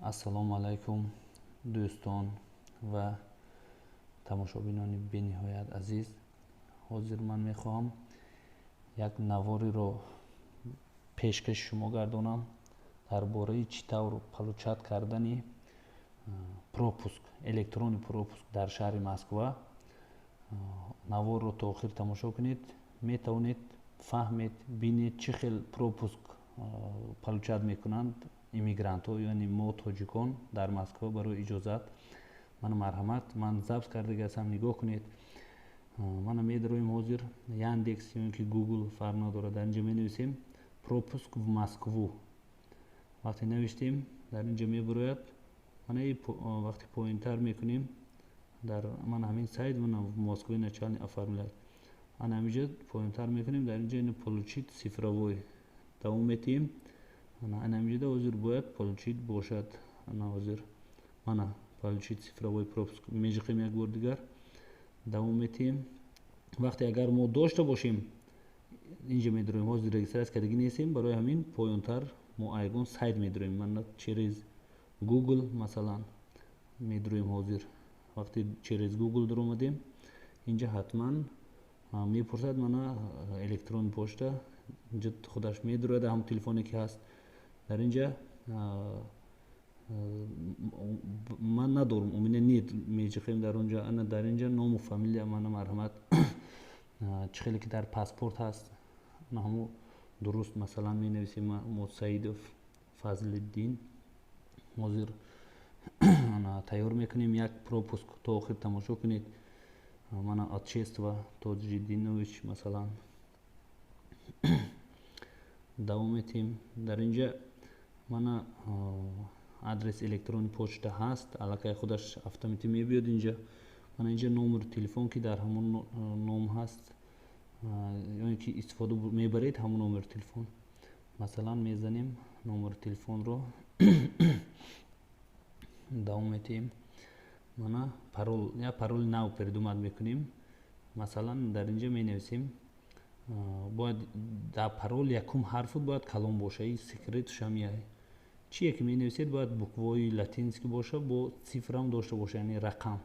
Ассалому алайкум, дӯстон ва тамошобинони бениҳоят азиз. Ҳозир ман мехоҳам як навориро пешкаши шумо гардонам дар бораи чӣ тавр получать кардани пропуск, электронный пропуск дар шаҳри Москва. Наворро то охир тамошо кунед, метавонед фаҳмед, бинед, чӣ хел пропуск получать мекунанд иммигрантҳо, яъне мо, тоҷикон, дар Москва барои иҷозат. Мана, марҳамат, ман запись кардаги ҳастам, нигоҳ кунед. Мана, медароем ҳозир Яндекс ё ин ки Гугл, фарқ надорад. Дар инҷа менависем «пропуск в Москву». Вақте навиштем, дар инҷа мебарояд. Мана, вақте поинтар мекунем, дар мана ҳамин сайт, мана, в Москве начальный оформлять, ана ҳаминҷа поинтар мекунем, дар инҷа «получить цифровой», давом метиҳем. Ана ҳаминҷода ҳозир бояд «получить» бошад. Ана ҳозир, мана, «получить цифровой пропуск» межиқем, як бор дигар давом метиҳем. Вақте агар мо дошта бошем, инҷа медароем. Ҳозир регистрация кардагӣ нестем, барои ҳамин поёнтар мо ягон сайт медароем. Мана, через Google, масалан, медароем. Ҳозир вақте через Google даромадем, инҷа ҳатман мепурсад, мана, электронный почта. Инҷа худаш медарояд, ҳам телефоне ки ҳаст дар инҷа. Ман надорам, у меня нет, меҷиқем дар онҷа. Ана, дар инҷа ному фамилия, мана, марҳамат, чӣ хеле ки дар паспорт ҳаст, ана ҳамо дуруст. Масалан, менависем мо Саидов Фазлиддин. Ҳозир тайёр мекунем як пропуск, то охир тамошо кунед. Мана, отчество Тоҷиддинович, масалан. Давом метиҳем. Дар инҷа, мана, адрес электронный почта ҳаст, аллакай худаш автоматӣ мебиёд инҷа. Мана, инҷа номери телефон, ки дар ҳамон ном ҳаст ё ин ки истифода мебаред, ҳамон номери телефон. Масалан, мезанем номери телефонро, давом метиҳем. Мана, парол, як пароли нав придумать мекунем. Масалан, дар инҷа менависем, бояд дар парол якум ҳарфу бояд калон боша, и секретушам чие ки менависед, бояд буквои латинский боша, бо цифрам дошта боша, яъне рақам.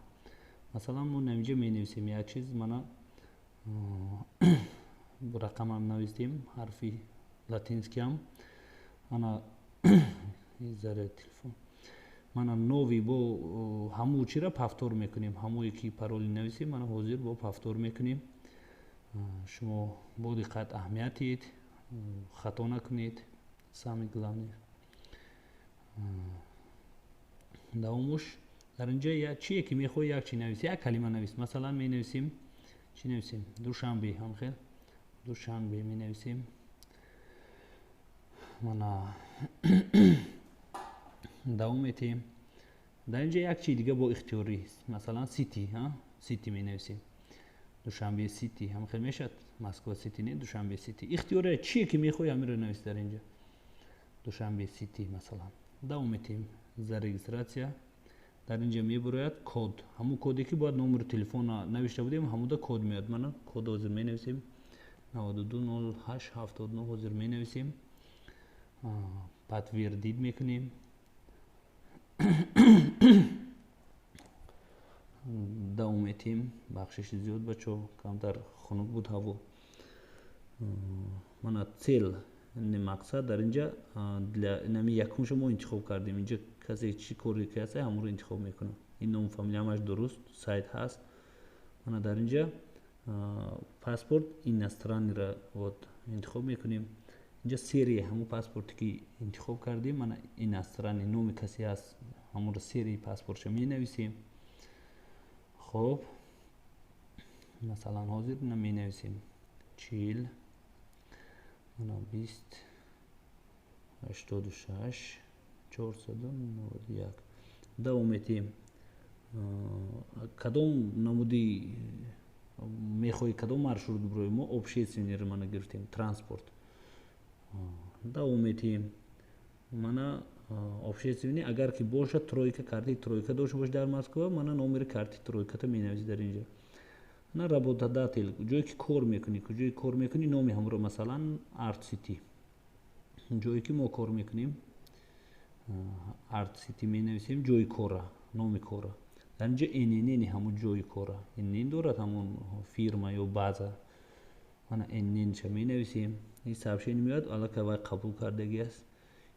Масалан, мо инҷа менависем як чиз. Мана, рақамам навистем, ҳарфи латинскиам. Ана, заре телефон. Мана, новый, бо ҳамун чира повтор мекунем, ҳамое ки пароли нависем. Мана, ҳозир бо повтор мекунем. Шумо бо диққат аҳамият диҳед, хато накунед, самое главное. Давомуш, дар инҷа чие ки мехоҳӣ, як чи навис, як калима навис. Масалан, менависем, чӣ нависем? Душанбе, ҳамхел Душанбе менависем. Мана, давом метиҳем. Дар инҷа як чизи дига бо ихтиёрӣ, масалан, Сити, Сити менависем, Душанбе Сити, ҳамхел мешавад. Москва Сити не, Душанбе Сити. Ихтиёре, чие ки мехоҳӣ, ҳаминро навис дар инҷа, Душанбе Сити, масалан. Давом метиҳем, за регистрация. Дар инҷа мебарояд код, ҳамун коде ки бояд номери телефона навишта будем, ҳамуда код меояд. Мана, код ҳозир менависем, 920879 ҳозир менависем, подтвердить мекунем, давом метиҳем. Бахшиши зиёд, бачо, камтар хунук буд ҳаво. Мана, цель, мақсад. Дар инҷа для инами якумшо мо интихоб кардем. Инҷа касе чӣ коре ки ҳаста, ҳамонро интихоб мекунад. Ин ному фамилия ҳамаш дуруст, сайт ҳаст. Мана, дар инҷа паспорт иностранныйро вот интихоб мекунем. Инҷа серия ҳамон паспорте ки интихоб кардем. Мана, иностранный, номи касе ҳаст, ҳамонро, серияи паспортша менависем. Хоб, масалан, ҳозир ина менависем: 40, мана, 20, 86, 491. Давом метиҳем. Кадом намуди мехоҳӣ, кадом маршрут бирои? Мо общественныйро, мана, гирифтем, транспорт. Давом метиҳем. Мана, общественный агар ки бошад, тройка, карти тройка дошта бошад дар Москва, мана, номери карти тройката менависӣ дар инҷа. На, работодатель, ҷое ки кор мекунӣ, куҷое кор мекунӣ, номи ҳамро. Масалан, Арт Сити, ҷое ки мо кор мекунем. Арт Сити менависем, ҷои кора, номи кора. Дар инҷа ИНН ҳамун ҷои кора, ИНН дорад ҳамун фирма ё база. Мана, ИНН-ша менависем. Ин сообщение меояд, аллакай вай қабул кардагӣ аст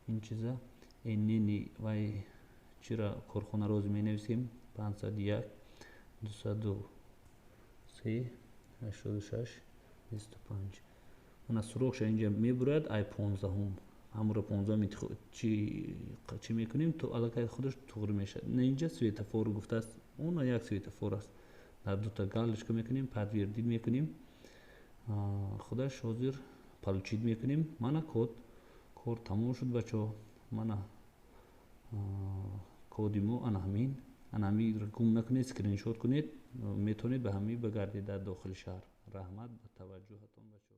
ин чиза. ИНН-и вай чира, корхонаро ҳозир менависем: 501 203 86 25. Мана, срок ша инҷа мебурад, ай 15-ум. Ҳамуро 15-ум чӣ мекунем, то аллакай худаш туғри мешавад. На, инҷа светофор гуфтааст, он як светофор аст. Дар дута галочка мекунем, подтвердить мекунем, худаш ҳозир получить мекунем. Мана, код, кор тамом шуд, бачаҳо. Мана, коди мо ана ҳамин. Ана ҳамин гум накунед, скриншот кунед, метавонед ба ҳамин багардед дар дохили шаҳр. Раҳмат ба таваҷҷӯҳатон, бачаҳо.